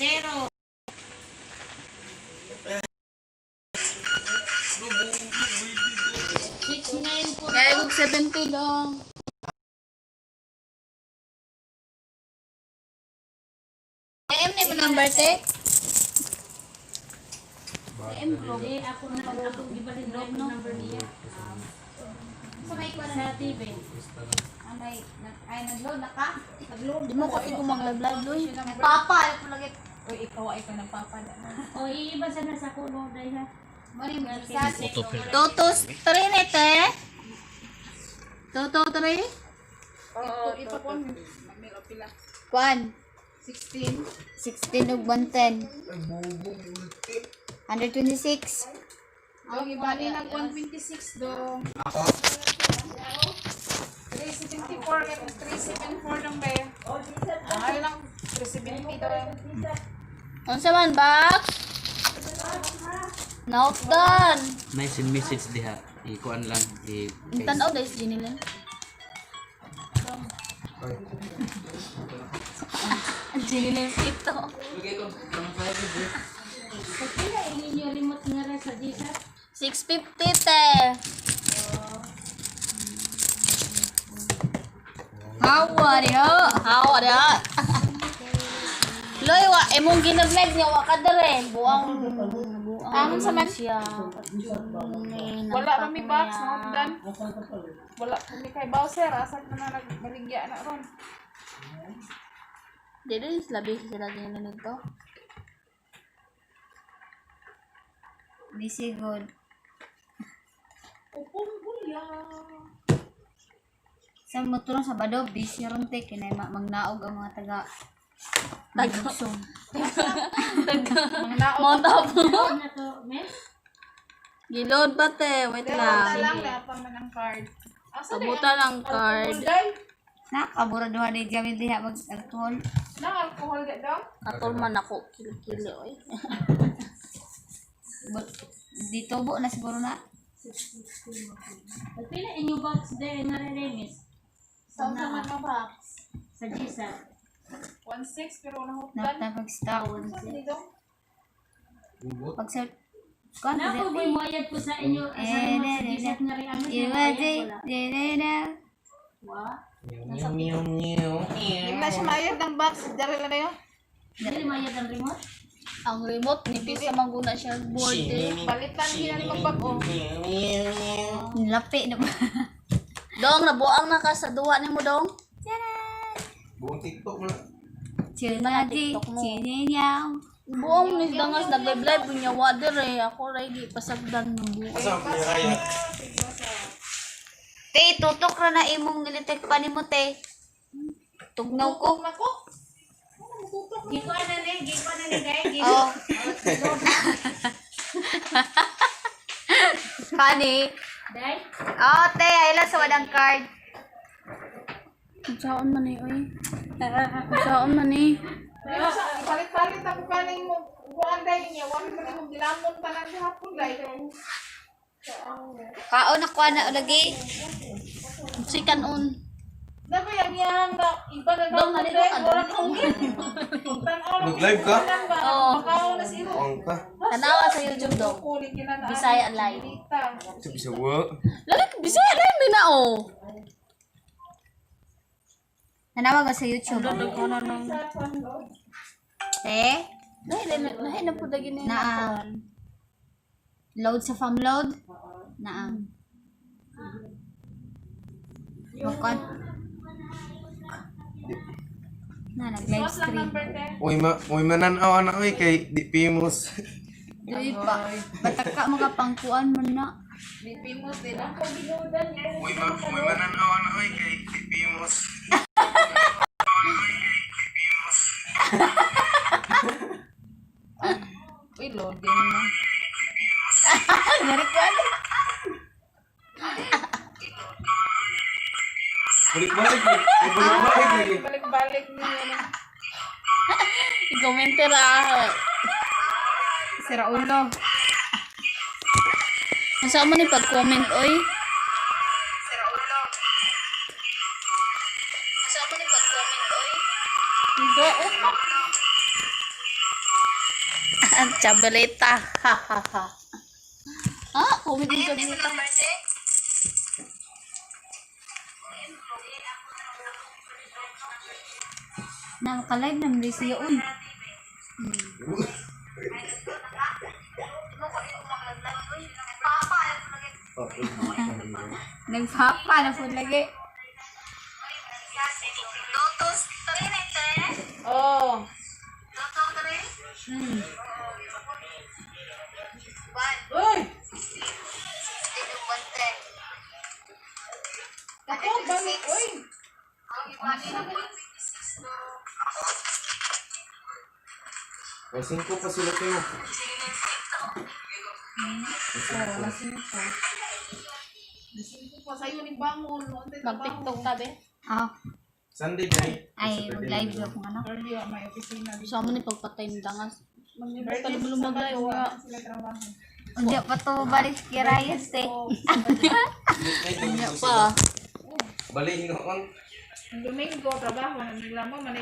Zero. 6, 9, 4. Kaya kog 70 dong. AM na mo number te? Hindi, ako na ako gibalin no number niya. Sa TV. Anay, ay nag-load na ka? Nag-load. Di mo ko ikaw mag-live loy. Papa, ay ko lagi. Uy, ikaw ay ka ng papa na. O iiba sana sa kuno dahil ha. Mali mo sa 223 ni te. 223? Oo, ipakon. May pila. Kwan, 16. 16 ug 110. 126. Dong, iba ni nag 126 dong. Ako? 374 kay 374 dong be. Ay lang 370 dong. Unsa man box? Not done. Nice and message diha. Ikuan lang. I Tanaw dahil si Jenny lang. Ang Jenny lang ito. Pagpila ininyo remote nga rin sa Gisa. 650 te. Hawa diha. Hawa diha. Loy wa imong gina-vlog niya wa ka dere. Buang buang. Amon sa man? Siya. Wala pa mi box, not done. Wala pa mi kay Bowser, asa ka na nagbaligya na ron. Dili labi sila Jenny nito. Busy good. Upong gulya. Sa motor sa Sabado, busy ron te kinay magnaog ang mga taga Taga. Mga naog. Mount Apo. Ano to, miss? Giload ba te? Wait Pero lang. lang na pa man ang card. Asa di Pabuta lang card. Alcohol day? Na kabura duha day gamit diha mag alcohol. Nang alcohol di dong? Katol man ako kili-kili oy. Di tubo na siguro na. Pagpila inyo box dahil nga rin miss. Sa unsa man ang box? Sa Gisa. 16 pero Na nahutdan. ta pag stock. Asa di dong? Pag sa kwan Nako boy moayad ko sa inyo sa Eh, remote sa Gisa nga rin ano siya Iwa moayad di wala. di di na. Wa. Meow, meow, meow. Di na siya mayad ng box, dari lang na yun. Dili moayad ang remote. Ang remote nipis sa mangguna siya board eh. Palitan din na ni magbag-o. Lapi na ba? Dong, nabuang na ka sa duwa nimo dong. Buong TikTok mo na. Chuna di TikTok mo. chiniyaw. Buong ni dangas nag-live niya wa dire ako ray gi pasagdan ng buong. Asa ang pinaraya? Te, tutok ra na imong gilitek pa nimo te. Tugnaw ko. Nako. Gikuan na ni, gikuan na ni dahil. Oh. Kani. Dahil. Oh, te, ay lang sa wadang card. Unsaon man ni oy? Unsaon man ni? Pero sa palit-palit ako kaning mo kuan dai niya, wa man mo gilamon tanan gihapon dai. Kaon na kuha na lagi. Si kanon. Na ba yan yang na iba na Dong, nalito ka, dong. Wala kong Tan-aw lang Nag-live ka? Oo. Makaon na si Iro. Buang ka. Tanawa sa YouTube dong. Kunin kinanaan. Bisaya live. Sa bisawa. Lagi Bisaya live ni na oh. Nanawag ka sa YouTube. Te, Nahi na po dagi ni. naa. Load sa farm load. Naa. Bukan. Na, nag-live Mas lang stream. number te. Uy, ma, uy mananaw na oy kay di famous. Duy pa. Bataka mga pangkuan man na. Di famous din ako ginudan. Uy, ma, uy mananaw na oy kay di famous. Uy, loading na. Balik-balik. Balik-balik lagi. Balik-balik niya. I-comment ra. Sira ulo. Unsaon man ni pag-comment oy? Unsaon man ni pag-comment oy? Hindi. Chabelita. Ha ha ha. Ah, comment yung Chabelita. Nakaka-live na mo siya uy. Nagpapa na po lagi. Oh. Uy! Ako, balik, uy! May 5 pa sila kayo. Pa sa'yo ni bangon. Mag-TikTok tabi. Ah, Sunday ba eh? ay mag-live ako ano. Early, wa may opisina. Sa mo ni pagpatay ng dangas. Kalumag-live nga. Sila trabaho. Hindi pa to balik kay Reyes eh. Hindi Pa. Bali, noon. Domingo, trabaho. Naglamang, manay